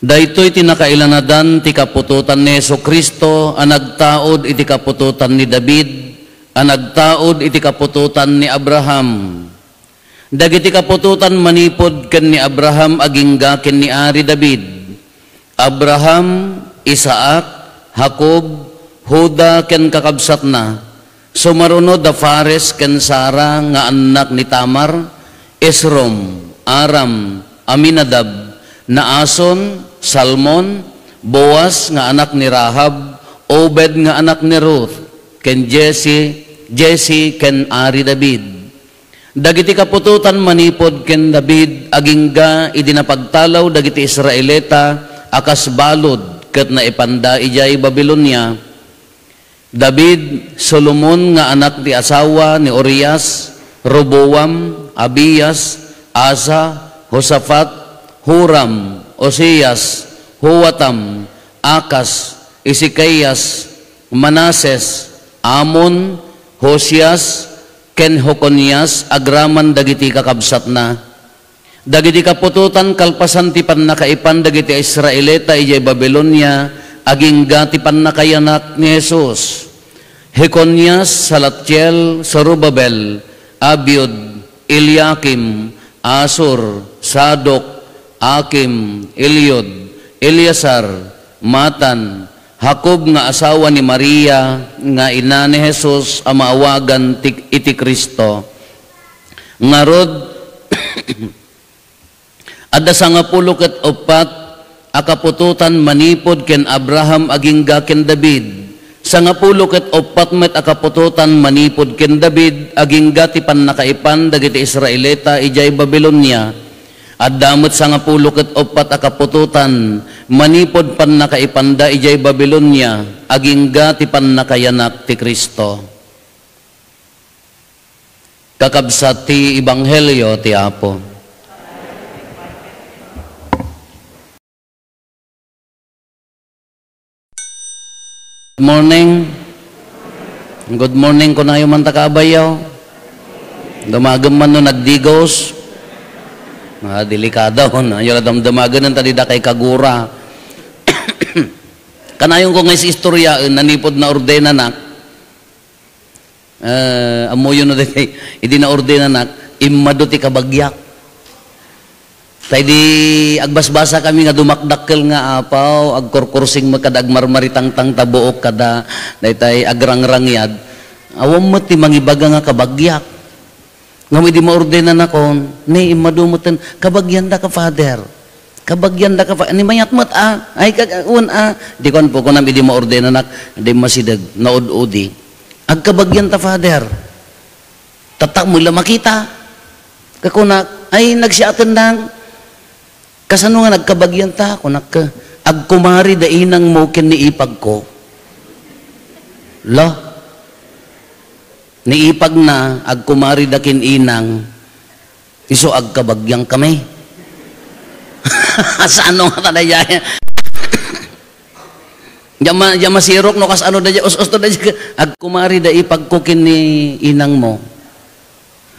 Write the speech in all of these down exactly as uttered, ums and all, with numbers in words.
Daytoy ti nakailanadan ti kaputotan ni Jesu-Cristo a nagtaud iti kaputotan ni David, a nagtaud iti kaputotan ni Abraham. Dagiti kaputotan manipud ken ni Abraham agingga ken ni Ari David. Abraham, Isaac, Jacob, Juda ken kakabsatna. Sumaruno da Fares ken Sara nga annak ni Tamar, Esrom, Aram, Aminadab, Naason, Salmon, Boaz nga anak ni Rahab, Obed nga anak ni Ruth, ken Jesse, Jesse ken Ari David. Dagiti kaputotan manipud ken David agingga idi napagtalaw dagiti Israelita a kas balud ket naipanda idiay Babilonia. David, Solomon nga anak ti asawa ni Urias, Roboam, Abias, Asa, Josafat, Huram, Osias, Huatam, Akas, Ezekias, Manases, Amon, Josias, ken Jeconias agraman dagiti kakabsatna. Dagiti kaputotan kalpasan ti pannakaipan dagiti Israelita idiay Babilonia agingga ti pannakayanak ni Jesus. Jeconias, Salatiel, Zorobabel, Abiud, Eliakim, Asor, Sadok, Akim, Eliud, Eleazar, Matan, Jacob nga asawa ni Maria nga ina ni Jesus a maawagan ti, iti Cristo. Ngarud, adda sangapulo ket uppat a kaputotan manipud ken Abraham agingga ken David. Sangapulo ket uppat met a kaputotan manipud ken David agingga ti pannakaipan dagiti Israelita idiay Babilonia. Adda met sangapulo ket uppat a kaputotan manipud pannakaipanda idiay Babilonia agingga ti pannakayanak ti Cristo. Kakabsat ti Ebanghelio ti Apo. Good morning. Good morning, kunayo man ta kabayyo. Dumagem man no nagdigos. Ah, delikado, no? Ayo la damdamagen ta dida kay kagura. Kanayon ko nga is-istoryaen, nanipod naordenanak. Eh, ammoyo no daytoy, idi naordenanak, immadu ti kabagiak. Ta idi agbasbasa kami nga dumakdakkel nga apaw, agkurkursing met kada agmarmaritangtang ta buok kada daytay agrangrangyad. Awan met ti mangibaga nga kabagiak. Ngem idi maordenanakon, ni immadu metten, "Kabagiandaka, Father. Kabagiandaka, Fa-," ni mayat met, a. Ay, kag-, un, a. Di kuan po, kunam idi maordenanak, di masideg, naud-udi. "Agkabagianta, Father. Tatta, met la makita." Kakunak, "Ay, nagsiatendang." "Kasano nga nagkabagianta?" kunak, "Agkumari da inangmo ken ni ipagko." La. Ni ipagna, agkumari da ken inang, isu agkabagiankami. Kasano nga tadayay? Diak ma-, diak masirok no kasano dayay, us-, usto dayay, agkumari da ipagko ken ni inangmo.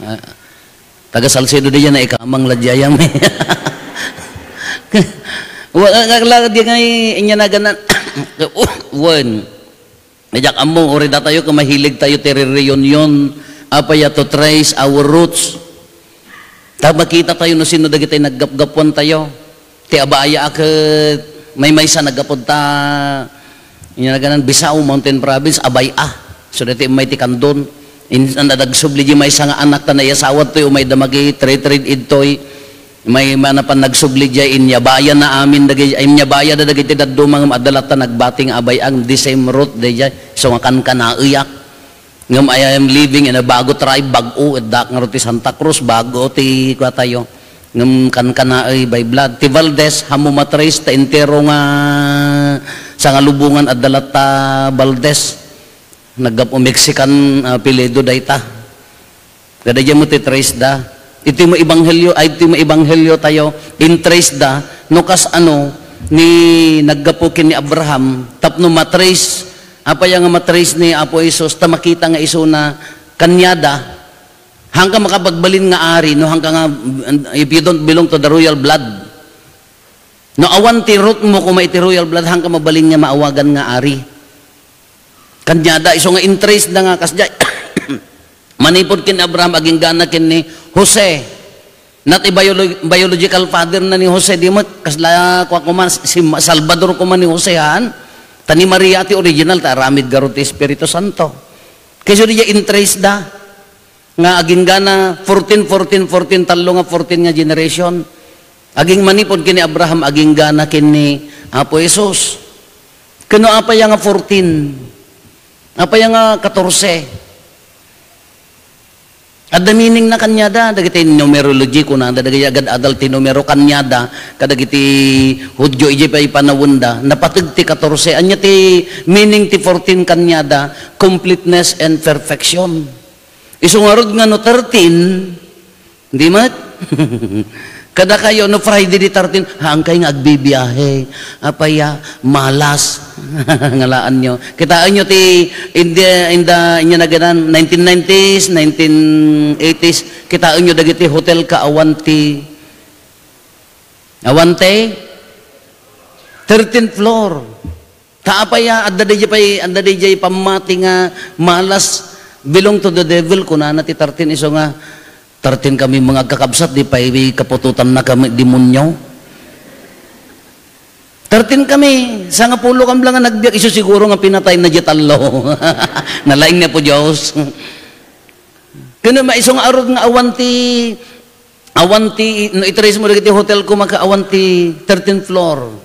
Ah, taga Salcedo dayay, naikamang la dayay, eh. Wa-, wa-, wa-, di ngay inyanagan na, wen. Diak ammo, uri datayo, ket mahilig tayo ti re-reunion, apay a to trace our roots. Ta makita tayo no sino dagiti naggapgapuan tayo. Ti abaya a ket maymaysa naggapod ta, inyanagan, Bisao, Mountain Province, abay a. So, dati may ti Candon. In-, an-, nagsubli di maysa nga anak ta naiyasawa toy umay da magi-trade-trade idtoy. May manapan nagsubli diay, inyabaya na amin dagi-, inyabaya da dagiti dadduma ngem adda latta nagbati nga abay a, the same root daydiay. So, nga kankanaeyak. Ngem I am living in a bago tribe, bag-o, addak ngarud ti Santa Cruz, bag-o ti kua tayo. Ngem kankanaey by blood. Ti Valdez, hammo matrace ta entero nga sangalubongan adda latta Valdez. Naggapu Mexican, ah, apelyido dayta. Kadaydiay met ti trace da. Iti mo ebanghelio, ay, iti mo ebanghelio tayo, in-trace da, no kasano ni naggapu ken ni Abraham, tapno matrace, apay nga matrace ni Apo Jesus, ta makita nga isuna kaniada, haanka makapagbalin nga ari, no haanka nga, if you don't belong to the royal blood. No awan ti root mo koma iti royal blood, haanka mabalin nga maawagan nga ari. Kaniada, isu nga interest da nga kasdiay. Manipud ken Abraham, aginggana ken ni Jose. Not a biolo-, biological father na ni Jose, di met, kasla, kua koma, si Ma-, Salvador koma ni Jose, han? Ta ni Maria ti original, ta aramid garud ti Espiritu Santo. Kayso di interest da. Nga aginggana, fourteen, fourteen, fourteen, tallo nga fourteen nga generation. Aging manipud ken ni Abraham, aginggana ken ni Apo Jesus. Ken no apay nga fourteen? Apay nga katorse? Adda meaning na kaniada, dagiti numerology, kunada, dagiti agad-adal ti numero kaniada, kadagiti Hudio, iti pay panawenda, napateg ti katorse. Ania ti meaning ti fourteen kaniada? Completeness and perfection. Isu ngarud nga no thirteen, di met? Kada kayo, no Friday di thirteen, haankay nga agbibiahe. Apay a, malas. Ngalaanyo. Kitaenyo ti, in the, in the, inya naganan, nineteen nineties, nineteen eighties, kitaenyo dagiti hotel ka awan ti, awan ti, thirteenth floor. Ta apay a, adda daydiay pay, adda daydiay pammati nga malas, belong to the devil, kunana ti thirteen, isu nga, "Thirteen kami mga agkakabsat, di pay kaputotanna kami demonyo." Thirteen kami, sangapulo kami lang nga nagbiag, isu siguro nga pinatay na di tallo. Nalaing na po Diyos. Kano maisu nga arud nga awan ti, awan ti, no itrace mo dagiti hotel ko, maka awan ti thirteenth floor.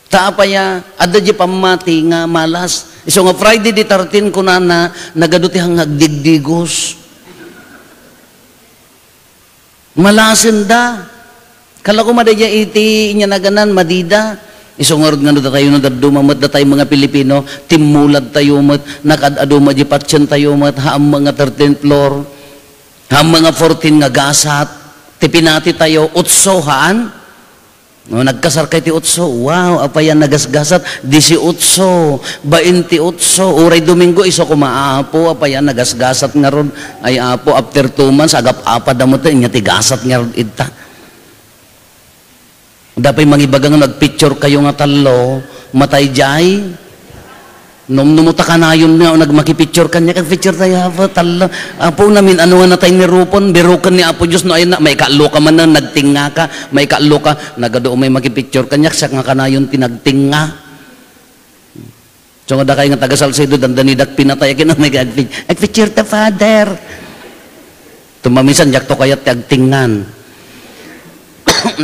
Ta apay a, adda di pammati nga malas. Isu nga Friday di thirteen, kunana, nagadu ti hangagdigdigos. Malasen da. Kala ko madaya iti inya naganan, madida. Isu ngarud nga no datayo no dadduma met datay mga Pilipino, timmulad tayo met, nakad-adu met di patien tayo met, haam nga thirteenth floor, haam nga fourteen nga gasat, ti pinati tayo, otso, haan? No, nagkasar kay ti otso, wow, apay a nagasgasat, disiotso, baintiotso, uray Domingo, isu koma, Apo, apay a nagasgasat ngarud, ay Apo, after two months, agap-apa da met, inya ti gasat ngarud ita. Dapay mangibaga nga nagpicture kayo nga tallo, matay jay. Numnum ta kanayon nga nagmakipicture kaniak, agpicture tayo, Apo, tallo. Apo, namin ano nga natay ni Rupon, biruken ni Apo Dios, no, ay na, maikaallo ka man na, nagtinga ka, maikaallo ka, nagadu may makipicture kaniak, siak nga kanayon ti nagtinga. So, nga dakay nga taga Salcedo, dandanidak pinatay, akin ang may agpicture, agpicture ta, Father. Tumaminsan, diak to kayat ti agtingan.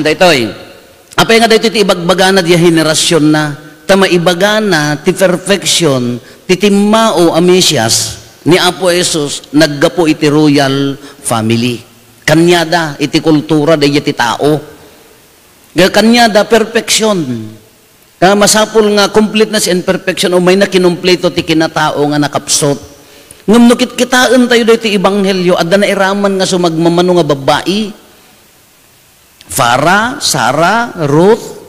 Daytoy. Apay nga daytoy ti ibagbagana diay generasyon na, ta maibagana ti perfection, ti timmao a Mesias ni Apo Jesus naggapu iti royal family. Kaniada iti kultura daydiay ti tao. Nga kaniada perfection. Nga masapul nga completeness and perfection, umayna kinumpleto ti kinatao nga nakapsut. Ngem no kitkitaen tayo daytoy ebanghelyo, adda nairaman nga sumagmamano nga babbai. Farah, Sarah, Ruth.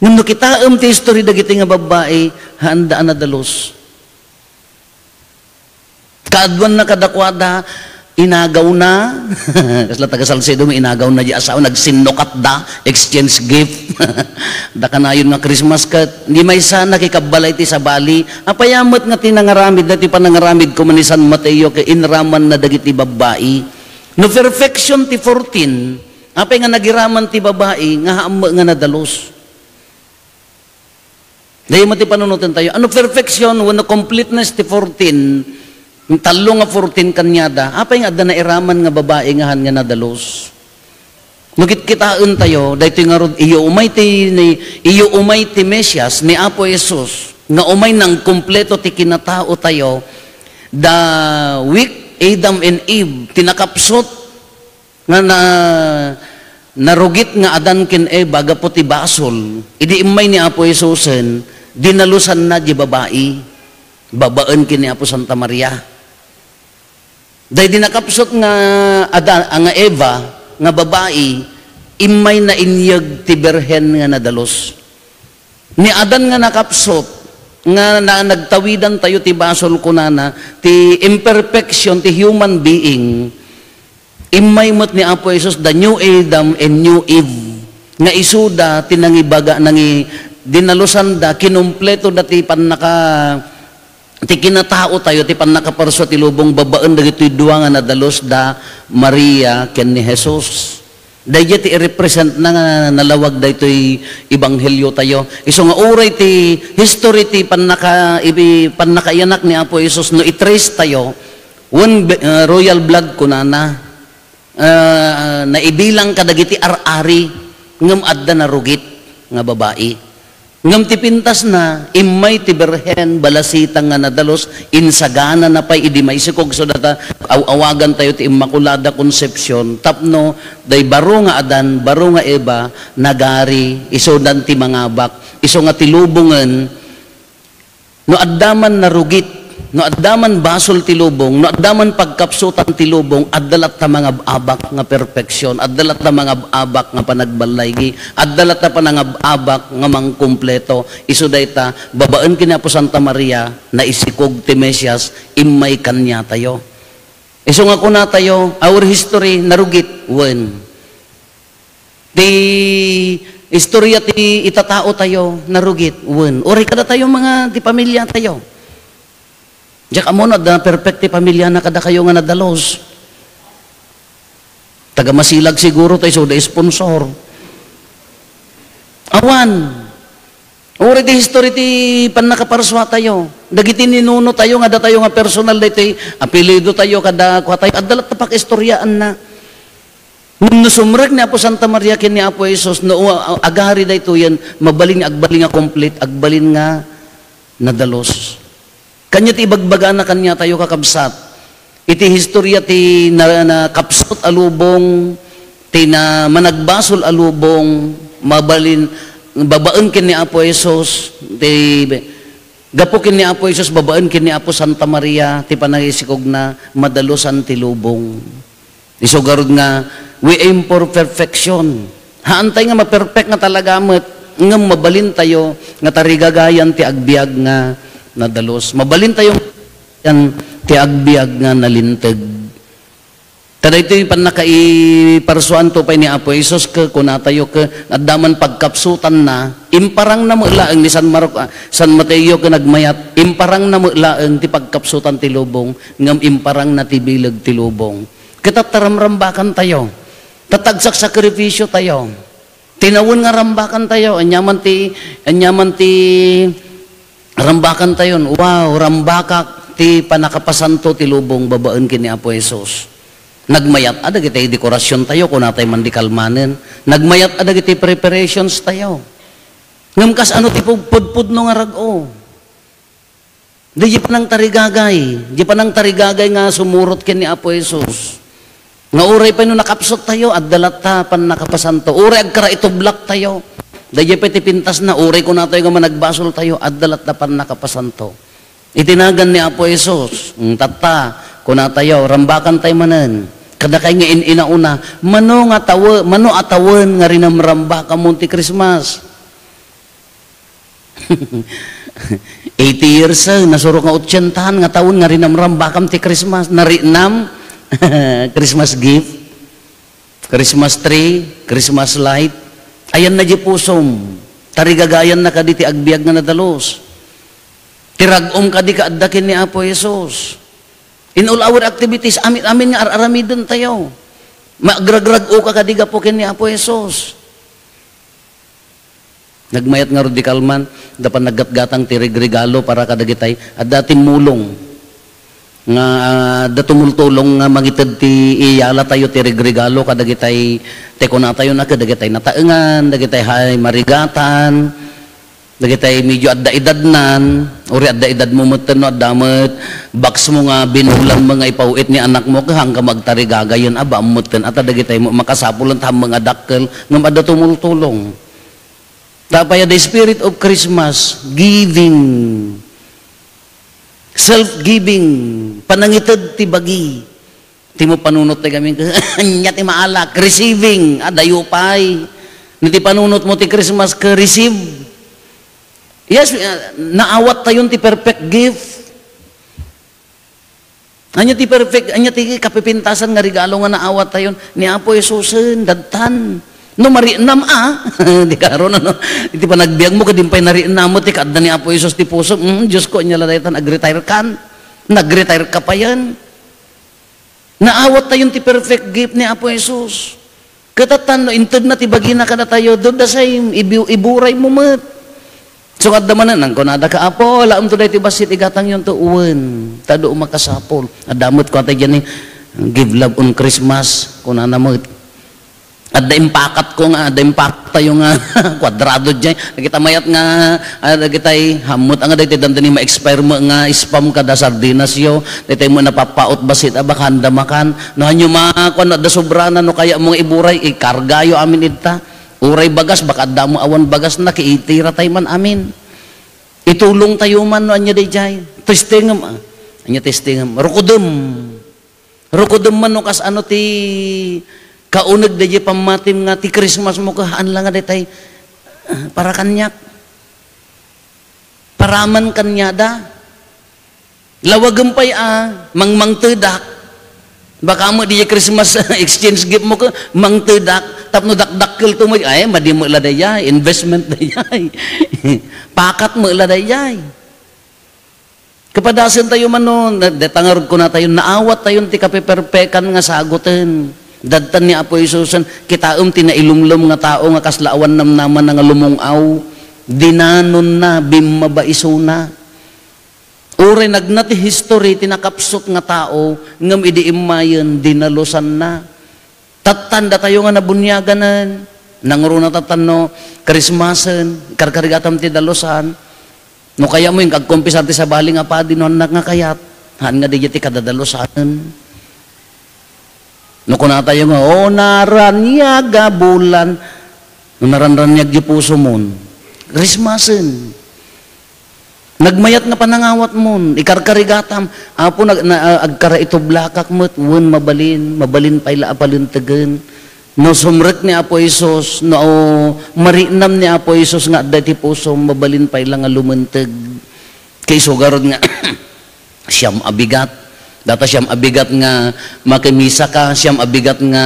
Ngem no kitaem ti history dagiti nga babbai, haanda a nadalus. Kaaduanna kadakuada, inagawna. Kasla taga Salcedo, inagawna di asawa, nagsinnukatda, exchange gift. Da kanayon nga Christmas ket, di maysa nakikabbalay ti sabali. Apay a met nga ti nangaramid, dati panangaramid ko man ni San Mateo, ket inramanna dagiti babbai. No perfection ti fourteen, apay nga nagiraman ti babai, nga haam nga nadalus. Daytoy met ti panunoten tayo. Ano perfection wenno completeness ti fourteen? Tallo nga fourteen kaniada. Apay nga adda nairaman nga babai nga han nga nadalus? No kitkitaen tayo, daytoy ngarud, iyo umay ti, ni, iyo umay ti Mesias, ni Apo Jesus, nga umay nangkumpleto ti kinatao tayo, the weak Adam and Eve, ti nakapsut, nga na, narugit nga Adan ken Eva gapu ti basol, idi immay ni Apo Jesusen, dinalusanna di babai, babaen ken ni Apo Santa Maria. Daydi nakapsut nga Adan, nga Eva, nga babai, immay nainyeg ti Birhen nga nadalus. Ni Adan nga nakapsut, nga na, nagtawidan tayo ti basol, kunana, ti imperfection ti human being, immay met ni Apo Jesus, the new Adam and new Eve. nga isuda ti nangibaga, nangi-, dinalusanda, kinumpleto da ti pannaka-, ti kinatao tayo, ti pannakaparsua ti lubong babaen dagitoy dua nga nadalus da Maria ken ni Jesus. Daydiay ti i-represent na nga nalawag daytoy ebanghelio tayo. Isu nga uray ti history ti pannaka-, ibi-, pannakaiyanak ni Apo Jesus, no i-trace tayo, wen be-, ah, royal blood kunana. Ah, naibilang kadagiti ar-ari, ngem adda narugit nga babai. Ngem ti pintasna, immay ti Birhen, balasitang nga nadalus, insaganana pay idi maisikog, so data, aw-awagan tayo ti Immaculada Concepcion, tapno day baro nga Adan, baro nga Eva, nagari, isudan ti mangabak, isu nga ti lubongen, no adda man narugit, no adda man basol ti lubong, no adda man pagkapsutan ti lubong, adda latta mangab-abak nga perfeksyon, adda latta mangab-abak nga panagballaygi, adda latta panangab-abak nga mangkumpleto. Isu dayta, babaen ken ni Apo Santa Maria, naisikog ti Mesias, immay kaniatayo. Isu nga kunatayo, our history, narugit, wen. Ti istorya ti itatao tayo, narugit, wen. Uray kadatayo mga ti pamilya tayo. Diak ammo no adda perfect ti pamilya na kadakayo nga nadalus. Taga Masilag siguro tayo, so da sponsor. Awan. Uray ti history ti pannakaparsua tayo. Dagiti ninuno tayo nga datayo nga personal daytoy apelyido tayo kada kua tayo. Adda latta pakaistoryaan na. Ngem no sumrek ni Apo Santa Maria ken ni Apo Jesus, no, uh, agari daytoyen, mabalin nga agbalin nga complete, agbalin nga nadalus. Kanya ti ibagbagana kaniatayo, kakabsat. Iti historia ti na, nakapsut a lubong, ti na managbasol a lubong, mabalin, babaen ken ni Apo Jesus, ti, gapu ken ni Apo Jesus, babaen ken ni Apo Santa Maria, ti panangisikogna, madalusan ti lubong. Isu garud nga, we aim for perfection. Haantay nga maperfect nga talaga met, ngem mabalintayo nga tarigagayan ti agbiag nga nadalus. Mabalintayo yan ti agbiag nga nalinteg. Ta daytoy pannakaiparsuanto pay ni Apo Jesus, ke, kunatayo, ke, adda man pagkapsutanna, imparangna met laeng ni San Marco, ah, San Mateo, ke nagmayat, imparangna met laeng ti pagkapsutan ti lubong, ngem imparangna ti bileg ti lubong. Ket tatta ramrambakantayo. Tatta agsaksakripisyo tayo. Tinawen nga rambakantayo. Aniaman ti, aniaman ti rambakantayon. Wow, rambakak ti pannakapasanto ti lubong babaen ken ni Apo Jesus. Nagmayat a dagiti dekorasiontayo, kunatay man di kalmanen. Nagmayat a dagiti preparationstayo. Ngem kasano ti pug-, pudpudno nga rag-o? Di, di panangtarigagay, di panangtarigagay nga sumurot ken ni Apo Jesus. Nga uray pay no nakapsuttayo, adda latta pannakapasanto. Uray agkaraitublaktayo, daydiay pay ti pintasna, uray kunatayo nga managbasoltayo, adda latta pannakapasanto. Iti nagan ni Apo Jesus, mm, tatta, kunatayo, rambakantayo manen. Kadakay nga in-inauna, mano nga tawe-, mano a tawen nga rinamrambakam ti Christmas? Eighty years, eh, nasurok nga otsentahan nga taon nga rinamrambakam ti Christmas. Narinam, Christmas gift, Christmas tree, Christmas light. Ayanna di pusom. Tarigagayanna kadi ti agbiag nga nadalus. Ti rag-om kadi kaadda ken ni Apo Jesus. In all our activities, amin, amin nga ar-aramidentayo. Maagragrag-o ka kadi gapu ken ni Apo Jesus. Nagmayat ngarud di kalman, da panaggatgatang ti regregalo para kadagitay. Adda timmulong nga, ah, adda tumultulong nga mangited ti iyalatayo ti regregalo kadagitay, ti kunatayo na kadagitay nataengan, dagitay hay marigatan, dagitay medyo adda edadnan, uri adda edadmo metten no adda met box mo nga binulan mo nga ipaw-it ni anakmo, kahanka magtarigagayen, aba, metten, ata dagitay mo, makasapulen ta hammo nga dakkel, ngem adda tumultulong. Ta apay a the spirit of Christmas, giving, self-giving, panangited ti bagi. Ti mo panunot ti gamin, anya ti maalak, receiving, ah, dayo pay. No ti panunot mo ti Christmas, ke receive. Yes, uh, naawat tayon ti perfect gift. Anya ti perfect, anya ti kapipintasan nga regalo nga naawat tayon ni Apo Jesusen, dadtan. No mari'nam a, di karon, ano, iti panagbiagmo, ket di pay nari'nam met ti kaadda ni Apo Jesus ti pusom. Mm, Diosko, ania la daytan, agretire kan? Nagretire ka payen? Naawat tayon ti perfect gift ni Apo Jesus. Ket atan, no intedna ti bagina kadatayo, "Do the same, ibi-, iburaymo met." So, adda manen, nang kunada ka, "Apo, laemto daytoy bassit igatangyonto." "Wen, ta adu a makasapul." Adda met kuata diay ni, "Give love on Christmas," kunana met. Adda impakatko nga, adda impaktayo nga kuadrado diay. Dagita mayat nga, ah, dagitay, hammot nga daytoy dandani ma-expire met nga spam kada sardinasyo. Daytoy met napappaot bassit a baka anda makan. No, hanyo makuan, no adda sobrana, no kayatmo nga iburay, ikargayo amin idta. Uray bagas, baka adda met awan bagasna, kiitira tay man amin. Itulong tayo man no ania daydiay. Testingem, ah. Ania testingem? Rukodem. Rukodem man no kas ano ti kauneg daydiay pammatim nga ti Christmas mo ket haan la nga daytay, ah, para kaniak. Paraman kaniada. Lawagem pay a mangmangtedak. Baka met di Christmas exchange gift mo ket mangtedak tapno dakdakkelto met, ay, madi met la daydiay, investment daydiay. Pakat met la daydiay. Kapadasen tayo man no, na-, deta ngarud kunatayo, naawat tayon ti kapeperpekan nga sagoten. Dadtan ni Apo Jesusen, kitaem ti nailumlom nga tao nga kasla awan namnamana nga lumung-aw. Dinanonna, bimmaba isuna. Uray nagna ti history ti nakapsut nga tao, ngem idi immayen, dinalusanna. Tattan datayo nga nabuniaganen, nangruna tattan no Christmasen, karkarigatam ti dalusan. No kayatmo, inka agkumpisar ti sabali nga padi no annak nga kayat, haan nga daydiay ti kadadalusanen. No kunatayo nga, "O, naraniag a bulan," no naranraniag diay pusomon, Christmasen. Nagmayat nga panangawatmon, ikarkarigatam, "Apo, nag-, na-, agkaraitublakak met," wen, mabalin, mabalin pay la a palentegen. No sumrek ni Apo Jesus, no mari'nam ni Apo Jesus nga adda iti pusom, mabalin pay la nga lumenteg. Kay isu garud nga, siyam a bigat. Data siyam a bigat nga makimisaka, siyam a bigat nga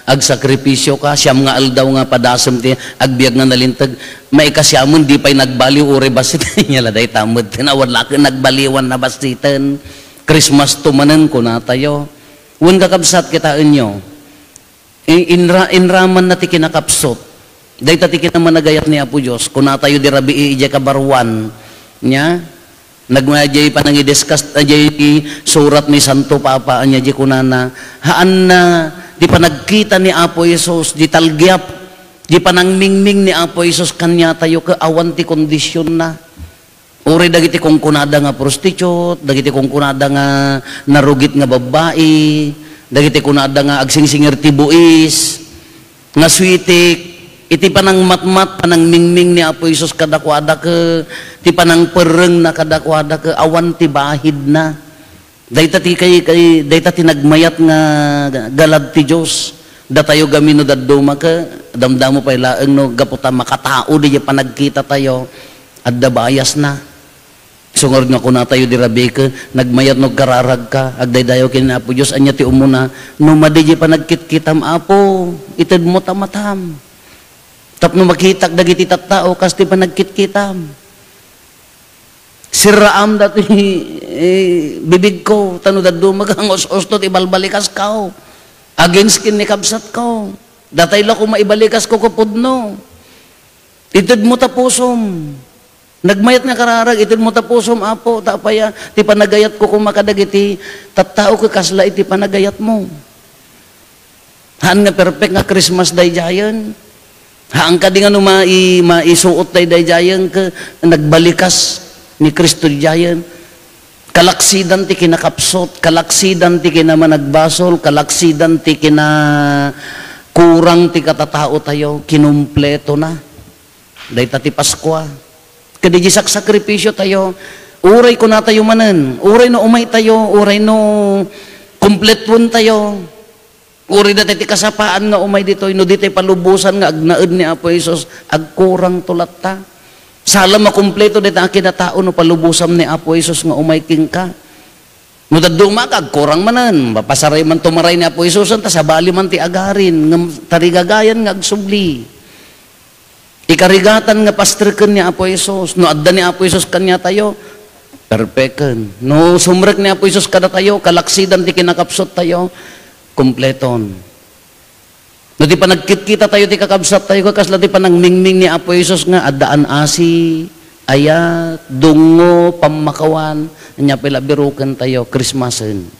agsakripisioka, siyam nga aldaw nga padasem ti agbiag nga nalinteg. Maikasiamen, di pay nagbaliw, uray bassit. Ania la dayta met, awan la ket nagbaliwan a bassiten. Christmas to manen, kunatayo. Wen, kakabsat, kitaenyo. I-, inra-, inramanna ti kinakapsut. Dayta ti kinamanagayat ni Apo Dios. Kunatayo di rabii idiay kabaruan. Nia? Nagmadiay panangidiscuss, diay surat ni Santo Papa, ania diay kunana, haanna ti panagkita ni Apo Jesus, di talgiap, di panangmingming ni Apo Jesus kaniatayo, ket awan ti kondisionna. Uray dagiti kunkunada nga prostitute, dagiti kunkunada nga narugit nga babbai, dagiti kunada nga agsingsingir ti buis, nga suitik, iti panangmatmat, panangmingming ni Apo Jesus kadakuada, ket ti panangperrengna kadakuada, ket awan ti bahidna. Dayta ti kay, kay, dayta ti nagmayat nga galad ti Dios. Datayo gamin no dadduma ket damdamo pay laeng no gapu ta makatao diay panagkita tayo, adda biasna. Isu ngarud nga kunatayo di rabii ket, nagmayat no agkararagka, agdaydayaw ken ni Apo Dios, ania ti umuna? No madi diay panagkitkitam, Apo, itedmo ta matam. Tapno makitak dagiti tattao kas ti panagkitkitam. Sirraam datoy, eh, bibigko, ta no dadduma nga us-usto ti balbalikasko. Against ken ni kabsatko. Datay la koma ibalikasko ket pudno. Itedmo ta pusom. Nagmayat nga kararag, itedmo ta pusom, Apo, ta apay a ti panagayatko koma kadagiti tattao ket kasla iti panagayatmo. Haan nga perfect nga Christmas daydiayen. Haan kadi nga no mai-, maisuot tayo daydiayen ket nagbalikas ni Cristo daydiayen. Kalaksidan ti kinakapsut, kalaksidan ti kinamanagbasol, kalaksidan ti kinakurang ti katataotayo, kinumpletona. Dayta ti Paskua. Ket diay saksakripisio tayo, uray kunatayo manen, uray no umay tayo, uray no kumpletuen tayo, uray dayta ti kasapaan nga umay ditoy, no di tayo palubosan nga agnaed ni Apo Jesus, agkurangto latta. Sala makumpleto dayta a kinatao no palubosam ni Apo Jesus nga umay kenka. No dadduma ka, agkurang manen, mapasaray man tumaray ni Apo Jesus, ta sabali man ti agarin, ngem tarigagayan nga agsubli. Ikarigatan nga pastreken ni Apo Jesus. No adda ni Apo Jesus kaniatayo, perfecten. No sumrek ni Apo Jesus kadatayo, kalaksidan ti kinakapsuttayo, kompleton. No ti panagkitkita tayo ti kakabsat tayo, kasla ti panagmingming ni Apo Jesus nga addaan asi, ayat, dungo, pammakawan, anya pay la biruken tayo, Christmasen.